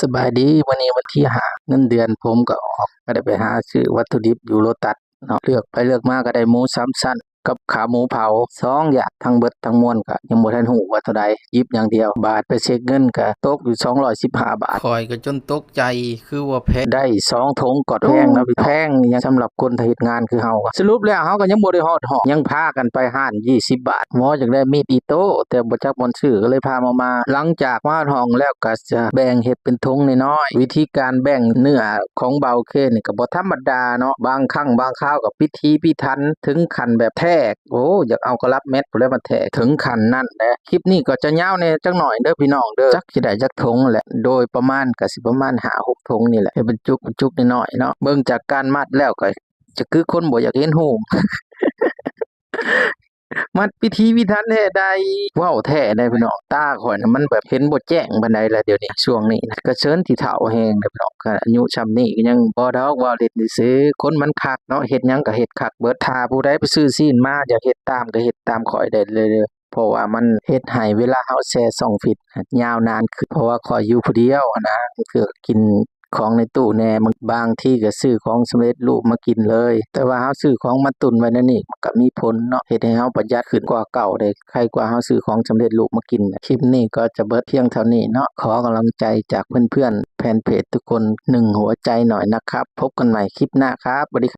ສະບາຍດີ ມື້ນີ້ວັນທີຫ້າ ເງິນເດືອນຜົມກໍອອກ ກໍໄດ້ໄປຫາຊື້ວັດຖຸດິບຢູ່ໂລຕັສເນາະ ເລືອກໄປເລືອກມາກໍໄດ້ໝູສາມຊັ້ນ ກັບຂາໝູເຜົາ ສອງຢ່າງ ທັງເບິດທັງມວນກໍຍັງບໍ່ທັນຮູ້ວ່າເທົ່າໃດ ຫຍິບຢ່າງດຽວ ບາດໄປເຊັກເງິນກໍຕົກຢູ່ສອງຮ້ອຍສິບຫ້າບາດ ຂ້ອຍກໍຈົນຕົກໃຈ ຄືວ່າແພງ ໄດ້ສອງຖົງກໍແພງເນາະ ໂອ້ ແພງຫຍັງສຳລັບຄົນເຮັດງານຄືເຮົາ ສະຫຼຸບແລ້ວເຮົາກໍຍັງບໍ່ໄດ້ຮອດຫ້ອງ ຍັງພາກັນໄປຮ້ານ ຊາວບາດ ໝໍຢາກໄດ້ມີດອິໂຕ້ ແຕ່ບໍ່ຈັກບ່ອນຊື້ ກໍເລີຍພາມາ ມາ ຫຼັງຈາກມາຮອດຫ້ອງແລ້ວກໍຈະແບ່ງເຮັດເປັນຖົງນ້ອຍໆ ວິທີການແບ່ງເນື້ອຂອງບ່າວເຄນີ້ກໍບໍ່ທຳມະດາເນາະ ບາງຄັ້ງບາງຄາວກໍພິຖີພິຖັນ ເຖິງຂັ້ນແບບແທກ ໂອ້ ຢາກເອົາກະລັບແມັດພຸ້ນແຫຼະມາແທກ ເຖິງຂັ້ນນັ້ນແຫຼະ. ຄລິບນີ້ກໍຈະຍາວແດ່ຈັກໜ້ອຍເດີພີ່ນ້ອງເດີ ຈັກຊິໄດ້ຈັກຖົງແຫຼະ ໂດຍປະມານກໍຊິປະມານຫ້າຫົກຖົງນີ້ແຫຼະ ເຮັດເປັນຈຸກເປັນຈຸກນ້ອຍໆເນາະ ເບິ່ງຈາກການມັດແລ້ວກໍຈະຄືຄົນບໍ່ຢາກເຫັນຮູບ ມັດພິຖີພິຖັນແທ້ໃດ ເວົ້າແທ້ໃດພີ່ນ້ອງ ຕາຂ້ອຍນະມັນແບບເຫັນບໍ່ແຈ້ງປານໃດລະດຽວນີ້ ຊ່ວງນີ້ນະ ກະເຊີນທີ່ເຖົ້າແຮງແລ້ວພີ່ນ້ອງ ຂະໜາດອາຍຸຊ່ຳນີ້ກໍຍັງ ບໍ່ດອກ ເວົ້າຫຼິ້ນຊື່ໆ ຄົນມັນຄັກເນາະ ເຮັດຫຍັງກໍເຮັດຄັກເບິດ ຖ້າຜູ້ໃດໄປຊື້ຊີ້ນມາ ຢາກເຮັດຕາມກໍເຮັດຕາມຂ້ອຍໄດ້ເລີຍ ເພາະວ່າມັນເຮັດໃຫ້ເວລາເຮົາແຊ່ຊ່ອງຟິດຍາວນານຂຶ້ນ ເພາະວ່າຂ້ອຍຢູ່ຜູ້ດຽວຫັ້ນນະ ເທື່ອກໍກິນ ຂອງໃນຕູ້ແດ່ ບາງທີກໍຊື້ຂອງສຳເລັດຮູບມາກິນເລີຍ ແຕ່ວ່າເຮົາຊື້ຂອງມາຕຸນໄວ້ແນວນີ້ ມັນກໍມີຜົນເນາະ ເຮັດໃຫ້ເຮົາປະຢັດຂຶ້ນກວ່າເກົ່າເດ້ ໄຄກວ່າເຮົາຊື້ຂອງສຳເລັດຮູບມາກິນ. ຄລິບນີ້ກໍຈະເບິດພຽງເທົ່ານີ້ເນາະ ຂໍກຳລັງໃຈຈາກເພື່ອນໆ ແຟນເພຈທຸກຄົນ ໜຶ່ງຫົວໃຈໜ້ອຍນະຄັບ ພົບກັນໃໝ່ຄລິບໜ້າຄັບ ສະຫວັດດີ.